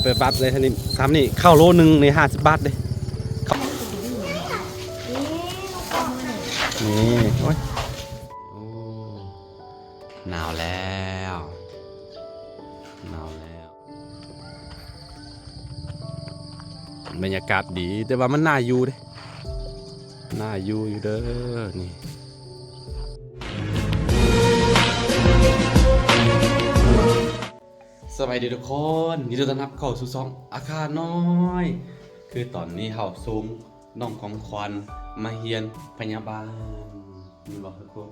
ແປດບາດເດ້ ອັນນີ້ ສາມນີ້ ເຂົ້າໂລໜຶ່ງນີ້ຫ້າສິບບາດເດ້ ນີ້ ໂອ້ຍ ໂອ້ ໜາວແລ້ວ ໜາວແລ້ວ ບັນຍາກາດດີ ແຕ່ວ່າມັນໜ້າຢູ່ເດ້ ໜ້າຢູ່ຢູ່ເດີ ນີ້. ສະບາຍດີທຸກຄົນ ຍິນດີຕ້ອນຮັບເຂົ້າສູ່ຊ່ອງອາຄານ້ອຍ ຄືຕອນນີ້ເຮົາສົ່ງນ້ອງຂອງຂວັນມາຮຽນພະຍາບານ ແມ່ນບໍ່ທຸກຄົນ?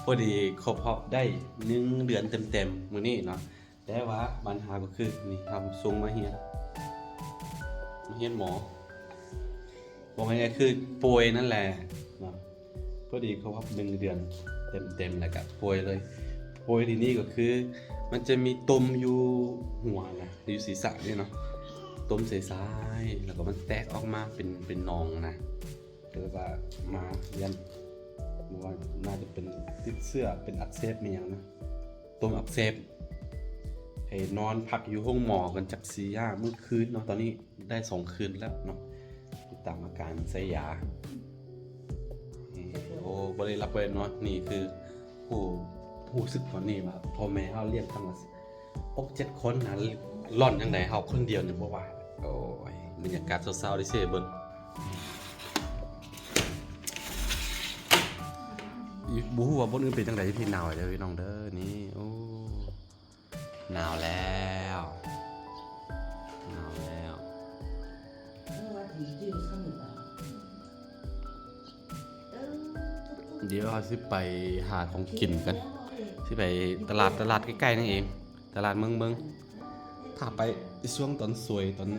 ພໍດີຄົບຮອບໄດ້ໜຶ່ງເດືອນເຕັມໆມື້ນີ້ເນາະ ແຕ່ວ່າບັນຫາກໍຄື ນີ້ເຮົາສົ່ງມາຮຽນ ມາຮຽນໝໍ ວ່າງ່າຍໆຄືປ່ວຍນັ້ນແຫຼະເນາະ ພໍດີຄົບຮອບໜຶ່ງເດືອນເຕັມໆ ແລ້ວກະປ່ວຍເລີຍ ປ່ວຍທີ່ນີ້ກໍຄື ມັນຈະມີຕຸ່ມຢູ່ຫົວນະ ຢູ່ສີສະນີ້ເນາະ ຕຸ່ມໃສໆ ແລ້ວກໍມັນແຕກອອກມາເປັນ ເປັນໜອງນະ ກໍເລີຍວ່າມາຢ້ານ ບໍ່ວ່າໜ້າຈະເປັນຕິດເຊື້ອ ເປັນອັກເສບ ມີຫຍັງນະ ຕຸ່ມອັກເສບ ໃຫ້ນອນພັກຢູ່ໂຮງໝໍກັນຈັກສີ່ຫ້າມື້ຄືນເນາະ ຕອນນີ້ໄດ້ສອງຄືນແລ້ວເນາະ ຕິດຕາມອາການໃສ່ຢາ ໂອ້ ບໍ່ໄດ້ຫຼັບບໍ່ໄດ້ນອນ ນີ້ຄືຮູ້ ຮູ້ສຶກຕອນນີ້ວ່າພໍ່ແມ່ເຮົາລ້ຽງຕັ້ງ ຫົກເຈັດຄົນນະ ຫຼອນຈັ່ງໃດ ເຮົາຄົນດຽວນີ້ບໍ່ວ່າ ໂອ້ຍ ບັນຍາກາດເຊົ້າໆ ໄດ້ເຊເບິ່ງ ອີ ບໍ່ຮູ້ວ່າບ່ອນອື່ນເປັນຈັ່ງໃດ ຢູ່ພີ້ໜາວເດີພີ່ນ້ອງເດີ ນີ້ ໂອ້ ໜາວແລ້ວ ໜາວແລ້ວ. ດຽວເຮົາຊິໄປຫາຂອງກິນກັນ ຊິໄປຕະຫຼາດ ຕະຫຼາດໃກ້ໆນັ້ນເອງ ຕະຫຼາດເມືອງເບິ່ງ ຖ້າໄປຊ່ວງຕອນສວຍ ຕອນ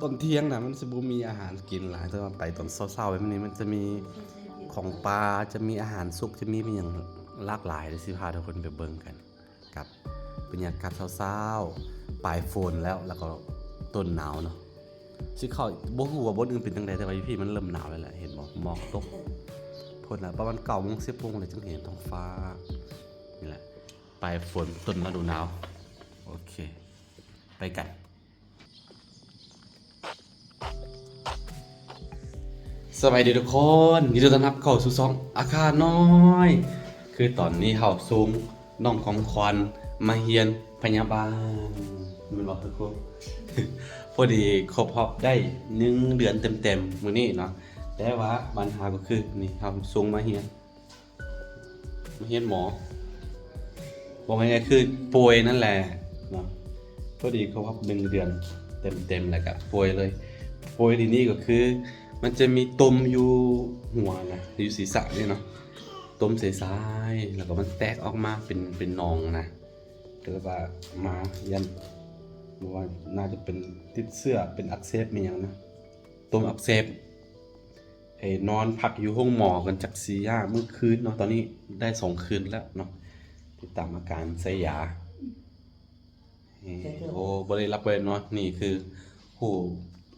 ຕອນທ່ຽງນະ ມັນຊິບໍ່ມີອາຫານກິນຫຼາຍ ແຕ່ວ່າໄປຕອນເຊົ້າໆແບບນີ້ ມັນຈະມີຂອງປາ ຈະມີອາຫານສຸກ ຈະມີຫຍັງຫຼາກຫຼາຍ ດຽວຊິພາທຸກຄົນໄປເບິ່ງກັນ ກັບບັນຍາກາດເຊົ້າໆ ປາຍຝົນແລ້ວ ແລ້ວກໍຕົ້ນໜາວເນາະ ຊິເຂົ້າ ບໍ່ຮູ້ວ່າບ່ອນອື່ນເປັນຈັ່ງໃດ ແຕ່ວ່າຢູ່ພີ້ມັນເລີ່ມໜາວແລ້ວແຫຼະ ເຫັນບໍ່ ໝອກຕົກ ພຸ້ນລະ ປະມານເກົ້າໂມງ ສິບໂມງແລ້ວຈຶ່ງເຫັນທ້ອງຟ້າ ນີ້ແຫຼະ ປາຍຝົນຕົ້ນລະດູໜາວ ໂອເຄ ໄປກັນ. ສະບາຍດີທຸກຄົນ ຍິນດີຕ້ອນຮັບເຂົ້າສູ່ຊ່ອງອາຄານ້ອຍ ຄືຕອນນີ້ເຮົາສົ່ງນ້ອງຂອງຂວັນມາຮຽນພະຍາບານ ແມ່ນບໍ່ທຸກຄົນ? ພໍດີຄົບຮອບໄດ້ໜຶ່ງເດືອນເຕັມໆມື້ນີ້ເນາະ ແຕ່ວ່າບັນຫາກໍຄື ນີ້ເຮົາສົ່ງມາຮຽນ ມາຮຽນໝໍ ວ່າງ່າຍໆຄືປ່ວຍນັ້ນແຫຼະເນາະ ພໍດີຄົບຮອບໜຶ່ງເດືອນເຕັມໆ ແລ້ວກະປ່ວຍເລີຍ ປ່ວຍທີ່ນີ້ກໍຄື ມັນຈະມີຕຸ່ມຢູ່ຫົວນະ ຢູ່ສີສະນີ້ເນາະ ຕຸ່ມໃສໆ ແລ້ວກໍມັນແຕກອອກມາເປັນ ເປັນໜອງນະ ກໍເລີຍວ່າມາຢ້ານ ບໍ່ວ່າໜ້າຈະເປັນຕິດເຊື້ອ ເປັນອັກເສບ ມີຫຍັງນະ ຕຸ່ມອັກເສບ ໃຫ້ນອນພັກຢູ່ໂຮງໝໍກັນຈັກສີ່ຫ້າມື້ຄືນເນາະ ຕອນນີ້ໄດ້ສອງຄືນແລ້ວເນາະ ຕິດຕາມອາການໃສ່ຢາ ໂອ້ ບໍ່ໄດ້ຫຼັບບໍ່ໄດ້ນອນ ນີ້ຄືຮູ້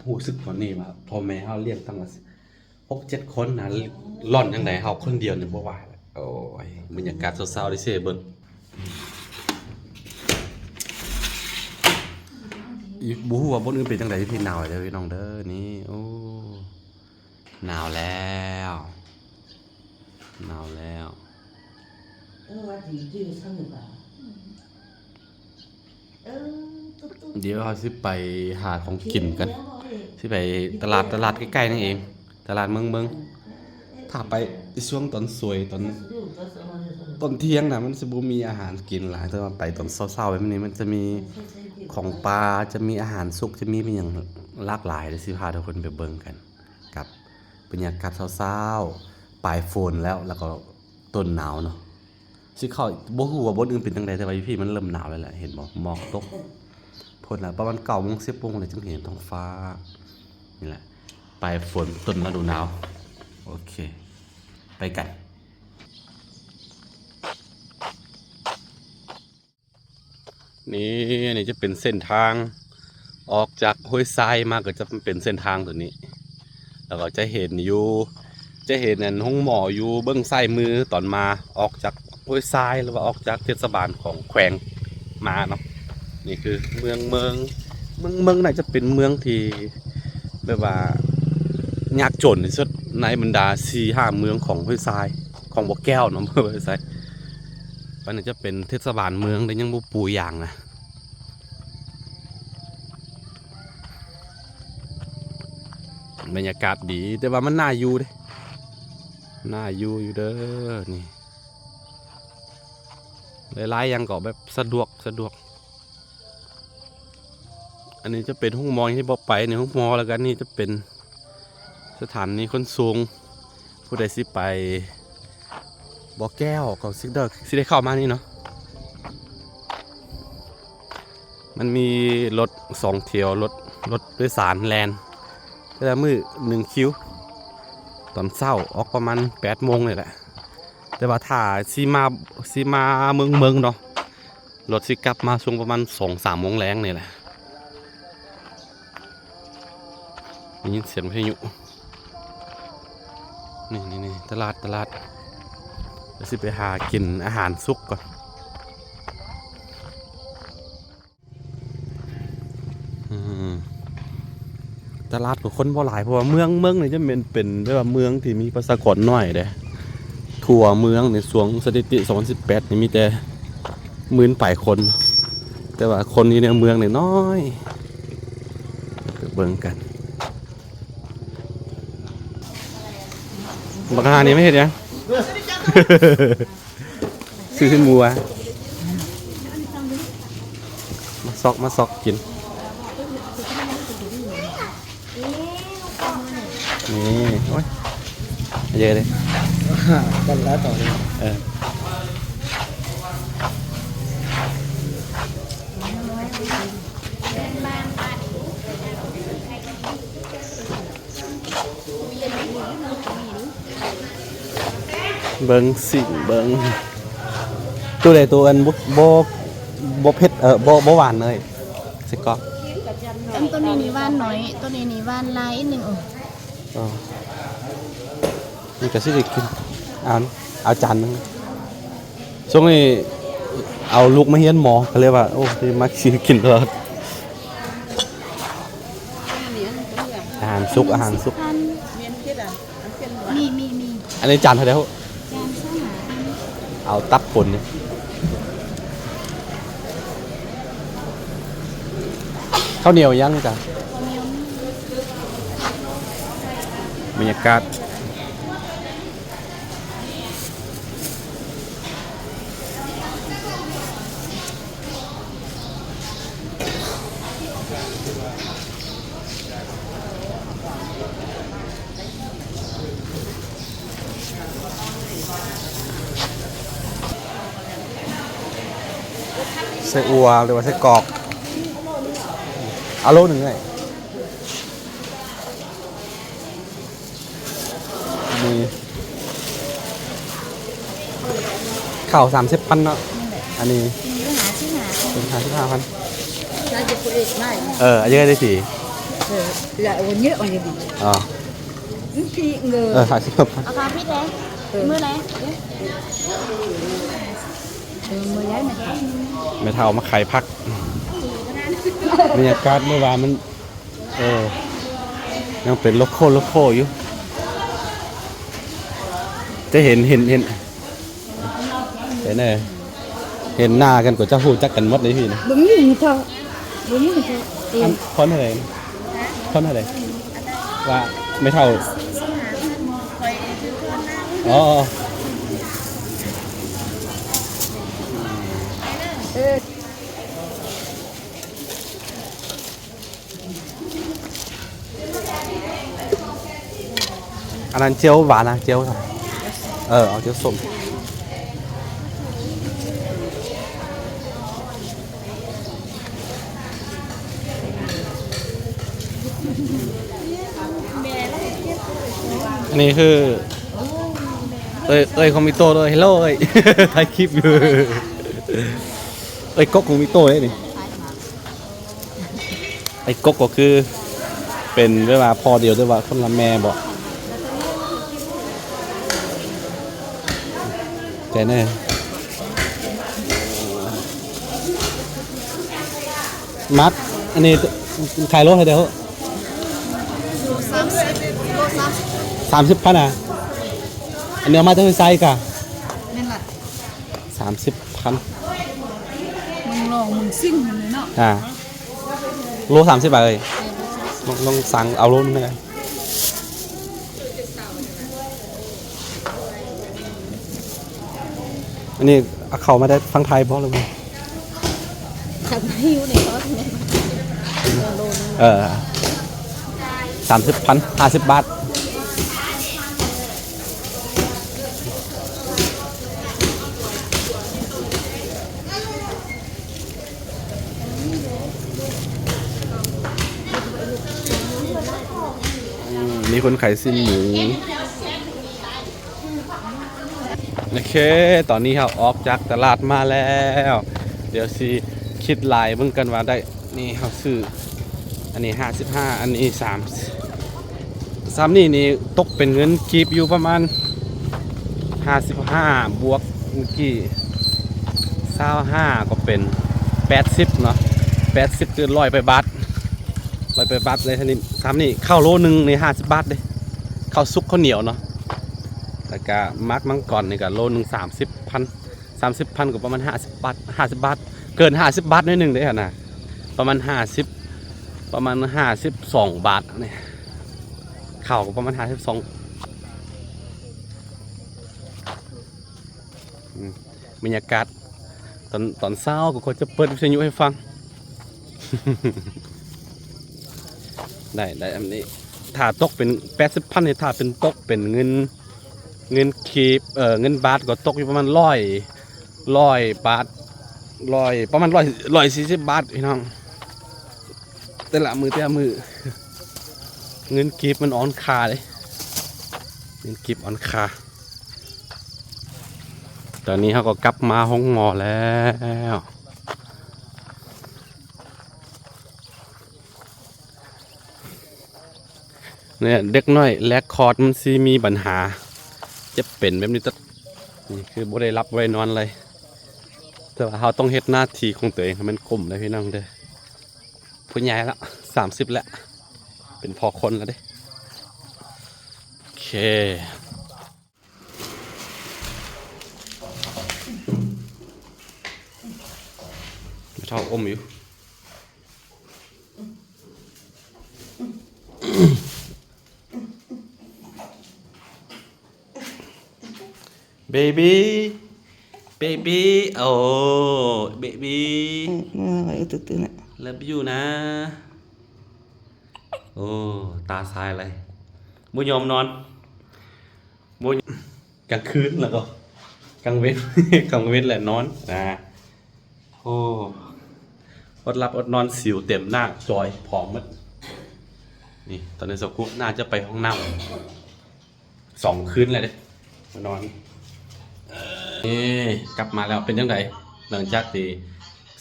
ຮູ້ສຶກຕອນນີ້ວ່າພໍ່ແມ່ເຮົາລ້ຽງຕັ້ງ ຫົກເຈັດຄົນນະ ຫຼອນຈັ່ງໃດ ເຮົາຄົນດຽວນີ້ບໍ່ວ່າ ໂອ້ຍ ບັນຍາກາດເຊົ້າໆ ໄດ້ເຊເບິ່ງ ອີ ບໍ່ຮູ້ວ່າບ່ອນອື່ນເປັນຈັ່ງໃດ ຢູ່ພີ້ໜາວເດີ ພີ່ນ້ອງເດີ ນີ້ ໂອ້ ໜາວແລ້ວ ໜາວແລ້ວ. ດຽວເຮົາຊິໄປຫາຂອງກິນກັນ ຊິໄປຕະຫຼາດ ຕະຫຼາດໃກ້ໆນັ້ນເອງ ຕະຫຼາດເມືອງເບິ່ງ ຖ້າໄປຊ່ວງຕອນສວຍ ຕອນ ຕອນທ່ຽງນະ ມັນຊິບໍ່ມີອາຫານກິນຫຼາຍ ແຕ່ວ່າໄປຕອນເຊົ້າໆແບບນີ້ ມັນຈະມີຂອງປາ ຈະມີອາຫານສຸກ ຈະມີຫຍັງຫຼາກຫຼາຍ ດຽວຊິພາທຸກຄົນໄປເບິ່ງກັນ ກັບບັນຍາກາດເຊົ້າໆ ປາຍຝົນແລ້ວ ແລ້ວກໍຕົ້ນໜາວເນາະ ຊິເຂົ້າ ບໍ່ຮູ້ວ່າບ່ອນອື່ນເປັນຈັ່ງໃດ ແຕ່ວ່າຢູ່ພີ້ມັນເລີ່ມໜາວແລ້ວແຫຼະ ເຫັນບໍ່ ໝອກຕົກ ພຸ້ນລະ ປະມານເກົ້າໂມງ ສິບໂມງແລ້ວຈຶ່ງເຫັນທ້ອງຟ້າ ນີ້ແຫຼະ ປາຍຝົນຕົ້ນລະດູໜາວ ໂອເຄ ໄປກັນ. ນີ້ ອັນນີ້ຈະເປັນເສັ້ນທາງ ອອກຈາກຫ້ວຍຊາຍມາກໍຈະເປັນເສັ້ນທາງຕົວນີ້ ແລ້ວກໍຈະເຫັນຢູ່ ຈະເຫັນອັນໂຮງໝໍຢູ່ເບື້ອງຊ້າຍມື ຕອນມາອອກຈາກຫ້ວຍຊາຍ ຫຼືວ່າອອກຈາກເທດສະບານຂອງແຂວງມາເນາະ ນີ້ຄືເມືອງເມີງ. ເມືອງເມີງໜ້າຈະເປັນເມືອງທີ່ແບບວ່າຍາກຈົນທີ່ສຸດໃນບັນດາສີ່ຫ້າເມືອງຂອງຫ້ວຍຊາຍ ຂອງບໍ່ແກ້ວເນາະ ເມືອງຫ້ວຍຊາຍ. ມັນໜ້າຈະເປັນເທດສະບານເມືອງ ແຕ່ຍັງບໍ່ປູຢາງນະ. ບັນຍາກາດດີ ແຕ່ວ່າມັນໜ້າຢູ່ເດ້ ໜ້າຢູ່ຢູ່ເດີນີ້. ຫຼາຍໆຢ່າງກໍແບບສະດວກ ສະດວກ. ອັນນີ້ຈະເປັນໂຮງໝໍທີ່ບໍ່ໄປໃນໂຮງໝໍ ແລ້ວກໍອັນນີ້ຈະເປັນສະຖານີຂົນສົ່ງ. ຜູ້ໃດຊິໄປບໍ່ແກ້ວກໍຊິໄດ້ ຊິໄດ້ເຂົ້າມານີ້ເນາະ. ມັນມີລົດສອງຖ້ຽວ ລົດ ລົດໂດຍສານແລ່ນແຕ່ລະມື້ໜຶ່ງຄິວ ຕອນເຊົ້າອອກປະມານແປດໂມງນີ້ແຫຼະ. ແຕ່ວ່າຖ້າຊິມາ ຊິມາເມືອງເມີງເນາະ ລົດຊິກັບມາຊ່ວງປະມານສອງສາມໂມງແລງນີ້ແຫຼະ. ໄດ້ຍິນສຽງວິທະຍຸ. ນີ້ໆໆ ຕະຫຼາດ ຕະຫຼາດ. ດຽວຊິໄປຫາກິນອາຫານສຸກກ່ອນ. ອືມ ຕະຫຼາດກໍຄົນບໍ່ຫຼາຍ ເພາະວ່າເມືອງ ເມືອງນີ້ຈະແມ່ນເປັນແບບວ່າເມືອງທີ່ມີປະຊາກອນໜ້ອຍເດ້. ທົ່ວເມືອງໃນຊ່ວງສະຖິຕິສອງພັນສິບແປດນີ້ມີແຕ່ໝື່ນປາຍຄົນ ແຕ່ວ່າຄົນຢູ່ໃນເມືອງນີ້ໜ້ອຍ. ໄປເບິ່ງກັນ. ບັກຫ່ານີ້ມາເຮັດຫຍັງ? ຊື້ໃຫ້ໝູຫວາ? ມາຊອກ ມາຊອກກິນ. ນີ້ ໂອ້ຍ ເຢີະເດ້ ກັນລະຕໍ່ນີ້ ເອີ. ເບິ່ງຊິ ເບິ່ງ ໂຕໃດໂຕອັນບໍ່ ບໍ່ ບໍ່ເຜັດ ເອີ ບໍ່ ບໍ່ຫວານເລີຍ ໃສ່ກອກ. ອັນໂຕນີ້ນີ້ຫວານໜ້ອຍ ໂຕນີ້ນີ້ຫວານຫຼາຍໜຶ່ງ. ເອີ ເອີ ນີ້ກໍຊິໄດ້ກິນ ເອົາ ເອົາຈານໜຶ່ງ. ຊ່ວງນີ້ເອົາລູກມາຮຽນໝໍ ກໍເລີຍວ່າ ໂອ້ ມັກຊື້ກິນຕະຫຼອດ. ອາຫານສຸກ ອາຫານສຸກ ມີ ມີ ມີ. ອັນນີ້ຈານເທົ່າໃດ? ຈານຊາວຫ້າພັນ. ເອົາຕັບປົນນີ້ ເຂົ້າໜຽວຍັງຈ້ະ. ບັນຍາກາດ ໄສ້ອົ່ວ ຫຼືວ່າໄສ້ກອກ ເອົາໂລໜຶ່ງເລີຍ. ມີເຂົ້າສາມສິບພັນເນາະ ອັນນີ້ຫ້າສິບຫ້າພັນ. ເອີ ອັນນີ້ໄດ້ສີ່ ເອີ ຫ້າສິບພັນ ເອົາຄ່າພິດແທ້ ເອີ ມື້ໃດ ເອີ ມື້ໃດ ແມ່ເຖົ້າມາຂາຍຜັກ. ບັນຍາກາດມື້ວານມັນ ເອີ ຍັງເປັນໂລໂກ້ ໂລໂກ້ຢູ່ ຈະເຫັນ ເຫັນ ເຫັນ ເຫັນ ເອີ ເຫັນໜ້າກັນກໍຈະຮູ້ຈັກກັນໝົດເດ້ພີ່ນະ. ບໍ່ມີແມ່ເຖົ້າ ບໍ່ມີແມ່ເຖົ້າ. ອັນ ຄອນເທົ່າໃດ? ຄອນເທົ່າໃດ? ວ່າແມ່ເຖົ້າ ອໍ. ອັນນັ້ນເຈວຫວານນະ ເຈວ ເອີ ເອົາເຈວສົ້ມ. ອັນນີ້ຄື ເອີຍ ເອີຍ ຂອງມີໂຕເດີ ເຮລໂລ ເອີຍ ຖ່າຍຄລິບຢູ່ ເອີຍ ກົກຂອງມີໂຕເດ້ນີ້. ໄອ້ກົກກໍຄືເປັນແບບວ່າພໍ່ດຽວ ແຕ່ວ່າຄົນລະແມ່ບໍ? ແຕ່ແນ່ ມັດ ອັນນີ້ຂາຍໂລເທົ່າໃດ? ສາມສິບ ສາມສິບພັນອະ. ອັນນີ້ເອົາມາຈາກໃສກະ? ແມ່ນລະ ສາມສິບພັນ ເມືອງລອງເມືອງສິງເລີຍເນາະ. ອ່າ ໂລສາມສິບບາດເລີຍ. ແມ່ນ ລອງ ລອງສັ່ງເອົາໂລໜຶ່ງໄດ້. ອັນນີ້ເອົາເຂົ້າມາແຕ່ຝັ່ງໄທບໍ່ ຫຼືວ່າ? ຄັນໃຫ້ຢູ່ໃນຕອນແມ່ນ ເອີ ສາມສິບພັນ ຫ້າສິບບາດ. ອືມ ມີຄົນຂາຍຊີ້ນໝູ. ໂອເຄ ຕອນນີ້ເຮົາອອກຈາກຕະຫຼາດມາແລ້ວ. ດຽວຊິຄິດລາຍເບິ່ງກັນວ່າໄດ້ ນີ້ເຮົາຊື້ ອັນນີ້ຫ້າສິບຫ້າ ອັນນີ້ສາມ ສາມນີ້ນີ້ຕົກເປັນເງິນກີບຢູ່ປະມານຫ້າສິບຫ້າບວກ ເມື່ອກີ້ຊາວຫ້າກໍເປັນແປດສິບເນາະ ແປດສິບຄືຮ້ອຍປາຍບາດ ຮ້ອຍປາຍບາດເລີຍ. ສາມນີ້ ສາມນີ້ເຂົ້າໂລໜຶ່ງນີ້ຫ້າສິບບາດເດ້ ເຂົ້າສຸກເຂົ້າໜຽວເນາະ. ແລ້ວກະໝາກມັງກອນນີ້ກະໂລໜຶ່ງສາມສິບພັນ ສາມສິບພັນກໍປະມານຫ້າສິບບາດ ຫ້າສິບບາດ ເກີນຫ້າສິບບາດໜ້ອຍໜຶ່ງເດ້ຫັ້ນນະ ປະມານຫ້າສິບ ປະມານຫ້າສິບສອງບາດນີ້ ເຂົ້າກໍປະມານຫ້າສິບສອງ. ອືມ ບັນຍາກາດຕອນ ຕອນເຊົ້າກໍຂ້ອຍຈະເປີດວິທະຍຸໃຫ້ຟັງ. ໄດ້ ໄດ້ອັນນີ້ ຖ້າຕົກເປັນແປດສິບພັນນີ້ ຖ້າເປັນຕົກເປັນເງິນ ເງິນກີບ ເອີ ເງິນບາດກໍຕົກຢູ່ປະມານຮ້ອຍ ຮ້ອຍບາດ ຮ້ອຍ ປະມານຮ້ອຍ ຮ້ອຍສີ່ສິບບາດພີ່ນ້ອງ. ແຕ່ລະມື້ ແຕ່ລະມື້ ເງິນກີບມັນອ່ອນຄ່າເດ້ ເງິນກີບອ່ອນຄ່າ. ຕອນນີ້ເຮົາກໍກັບມາໂຮງໝໍແລ້ວ. ເນຍ ເດັກນ້ອຍແລກຄອດມັນຊິມີບັນຫາ ເຈັບເປັນແບບນີ້ ນີ້ຄືບໍ່ໄດ້ຫຼັບບໍ່ໄດ້ນອນເລີຍ. ແຕ່ວ່າເຮົາຕ້ອງເຮັດໜ້າທີ່ຂອງຕົວເອງໃຫ້ມັນກົມເດີພີ່ນ້ອງເດີ. ຜູ້ໃຫຍ່ລະ ສາມສິບແລ້ວ ເປັນພໍ່ຄົນແລ້ວເດ້. ໂອເຄ ແມ່ເຖົ້າອົມຢູ່. ເບບີ ເບບີ ໂອ້ ເບບີ ເອີ ເອີ ຕື່ນໆນະ ເລີບຢູນະ. ໂອ້ ຕາຊາຍເລີຍ ບໍ່ຍອມນອນ ບໍ່ ກາງຄືນແລ້ວກໍກາງເວັນ ກາງເວັນແຫຼະນອນນະ. ໂອ້ ອົດຫຼັບອົດນອນ ສິວເຕັມໜ້າຈອຍ ຜອມໝົດ. ນີ້ ຕອນນີ້ສາວກຸໜ້າຈະໄປຫ້ອງນ້ຳ ສອງຄືນແລ້ວເດ້ ມານອນ. ເອີ ກັບມາແລ້ວ ເປັນຈັ່ງໃດ ຫຼັງຈາກທີ່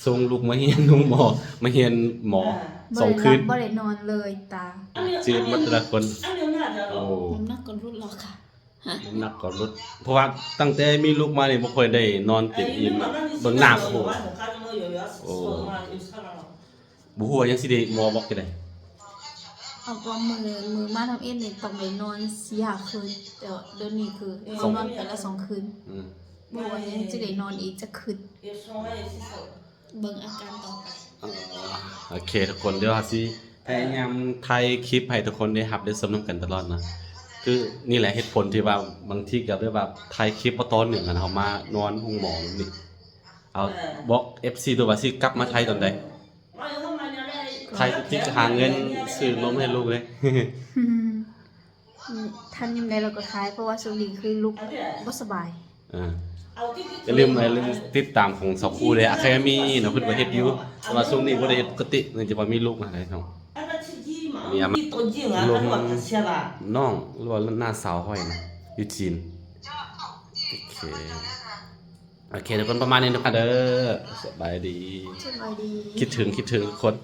ສົ່ງລູກມາຮຽນໂຮງໝໍ ມາຮຽນໝໍ ອ່າ ສອງຄືນ ບໍ່ໄດ້ຫຼັບບໍ່ໄດ້ນອນເລີຍ ຕາຈືດໝົດແຕ່ລະຄົນ. ໂອ້ ນ້ຳໜັກກໍຫຼຸດແລ້ວຄ່ະ. ນ້ຳໜັກກໍຫຼຸດ ເພາະວ່າຕັ້ງແຕ່ມີລູກມານີ້ບໍ່ຄ່ອຍໄດ້ນອນເຕັມອີ່ມ ເບິ່ງໜ້າກໍຮູ້. ໂອ້ ບໍ່ຮູ້ວ່າຍັງຊິໄດ້ໝໍບອກຈັ່ງໃດ. ເອົາ ກໍມື້ ມື້ມາທຳອິດນີ້ຕ້ອງໄດ້ນອນສີ່ຫ້າຄືນ ແຕ່ວ່າດຽວນີ້ຄືເຮົານອນໄປລະສອງຄືນ. ອືມ ບໍ່ຮູ້ວ່າຍັງຊິໄດ້ນອນອີກຈັກຄືນ. ເບິ່ງອາການຕໍ່ໄປ. ອໍ ໂອເຄທຸກຄົນ ດຽວເຮົາຊິພະຍາຍາມຖ່າຍຄລິບໃຫ້ທຸກຄົນໄດ້ຮັບໄດ້ຊົມນຳກັນຕະຫຼອດເນາະ. ຄືນີ້ແຫຼະເຫດຜົນທີ່ວ່າບາງທີກໍແບບວ່າຖ່າຍຄລິບບໍ່ຕໍ່ເນື່ອງ ຄັນເຮົາມານອນໂຮງໝໍແບບນີ້. ເອົາ ບອກເອັຟຊີ ຕົວວ່າຊິກັບມາໄທຕອນໃດ? ໄທຕິດຫາເງິນຊື້ນົມໃຫ້ລູກເລີຍ. ອືມ ທັນຍາມໃດລາວກໍຂາຍ ເພາະວ່າຊ່ວງນີ້ຄືລູກບໍ່ສະບາຍ. ອ່າ ຢ່າລືມ ຢ່າລືມຕິດຕາມຂອງສາວຄູເດ້ ອາຄາເດມີເນາະ ເພິ່ນກໍເຮັດຢູ່ ແຕ່ວ່າຊ່ວງນີ້ບໍ່ໄດ້ເຮັດປົກກະຕິ ເນື່ອງຈາກວ່າມີລູກຫັ້ນແຫຼະເນາະ. ນີ້ມາລົມນ້ອງ ຫຼືວ່ານ້າສາວຂ້ອຍນະ ຢູ່ຈີນ. ໂອເຄ ໂອເຄ ທຸກຄົນ ປະມານນີ້ນະຄະເດີ. ສະບາຍດີ ສະບາຍດີ ຄິດເຖິງ ຄິດເຖິງທຸກຄົນ.